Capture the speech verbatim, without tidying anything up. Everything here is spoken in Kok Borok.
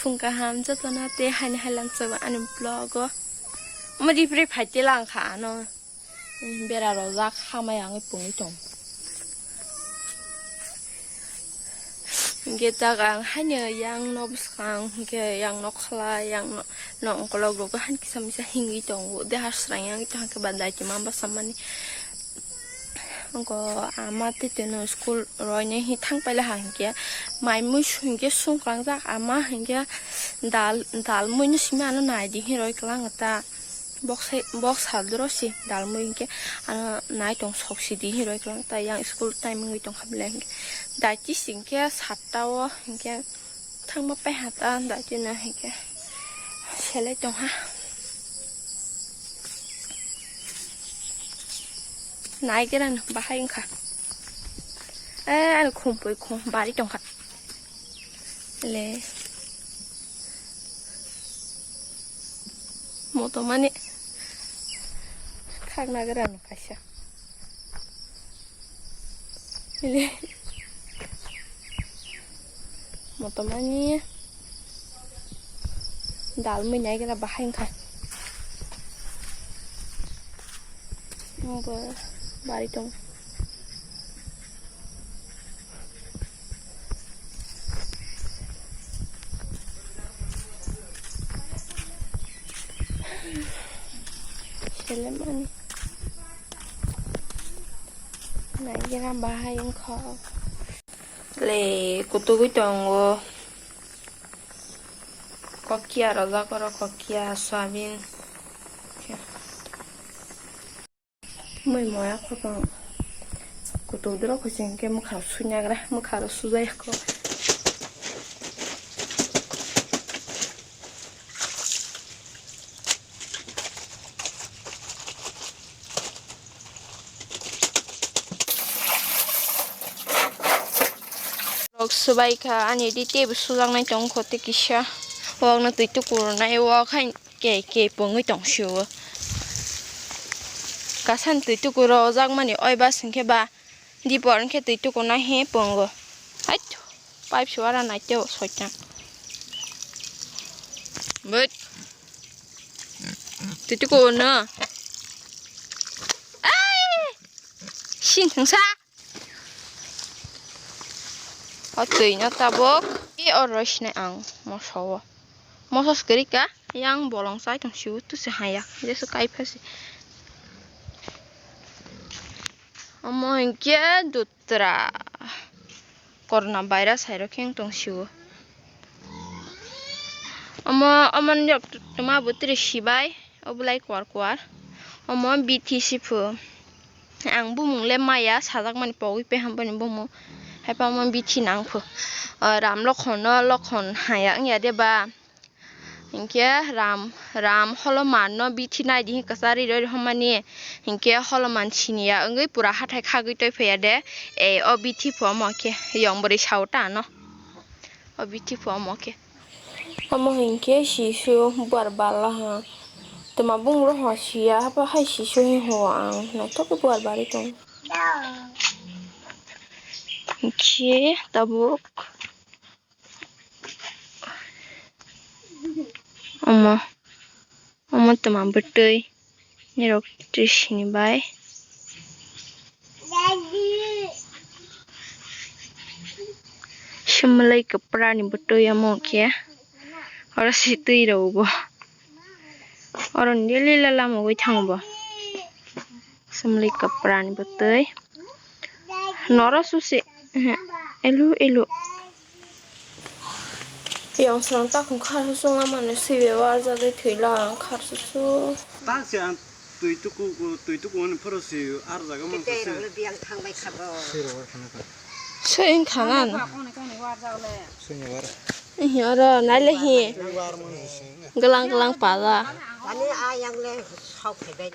Kaham jotono tei haini hailang chwng ani vlog o. Omo ripre phai tei lang kha ano. Bera rojak hamai ang pungwi tong. Hingke tak ang haino yang no bwskang, hingke yang no khlai, yang no, no ongkolok rogo han kisa misa hingwi tongo. De hasrang yang ito hingke ba dai tima bwsa mani. Ongko ama tete no school roine hi thang paila ha hingke mai mui hingke sung klangjak ama hingke dal, dal mui no simi ano nai di hi roi klang ta. Bok sai, bok saldoro si dalmui hingke ano nai tong sok si di hiroi klang ta yang school time wngwi tong kha bele hingke daiti si hingke satta o hingke thangma pai ha ta daiti no hingke selai tong ha nai gera no bahai wngkha eh ano khumpui khum bari tong kha. Le. Motomani khakna gra no kaisa. Le. Motomani dalmui nai gra bahai wngkha. Obo bari tong. Selemani. Naigira bahai wngkha. Le kutugwi tongo. Kokia rojak oro kokia soyabin. Moi moya khotong kutuk doro kuching ke mokha suinagra mokha ro sujai ko. Rok subai kha ani di tebo sujaknai tong kho tei kisa. Wak no twi tukur nai wak hai. Ke ke pungwi tong sio. Kasan twi tukuro ojak mani oi bas hwnkhe ba dipor hwnkhe twi tukurna he pungo. Hait pipe suara naiteo soitan. But twi tukurno. Ai! Sin thangsa. O twi no tabuk i oro sinai ang moso o. Moso swkari ka yang bolong chai tong sibu tusi haya jesu kai phasi. Omo hinkhe dutra corona virus hai rok khe wng tong sibu. Omo omo ni rok twma bo tiri sibai. O bwlai kwar kwar. Omo bithi siphu. Ang bumung le maya sajakmani pogwi pehampani bumung. Haiphano bithi nangphu. O ram lokhon no lokhon haya wngya de ba. Hinkhe ram, ram holoman no bithi naidi hinkhe kwchari roi rw hwnmani. Hinkhe holoman siniya wngwi pura hathai khagwi toi phaiya de. E o bithi phu omo khe yong bwrwi sao ta no. O bithi phu omo khe. Omo hinkhe sisu buar bala ha. Twma bung rohor siya hapa hai sisu hi ho ang naithok khe buar bari tong. Hinkhe tabuk omo, omo twma bwtwi. Nirok twi sini bai. Sumlai kwpra ni bwtwi omo khe. Oro si twi rw bo. Oro ni lila lama ugwi thango bo. Sumlai kwpra ni bwtwi. Noro susi. Elu elu. Yang song takung kharsu sung amane sibe warjagwi thwila ang kharsu su. Tang se ang twi tuku, twi tuku ani phoro si ar jaga man se. Tei rokle biang thang bai kha bo. Sero war khana ka. Soi khana. Soi war. Ihi oro naile hi. Galang galang pala. Ani ayang le sok phai bai.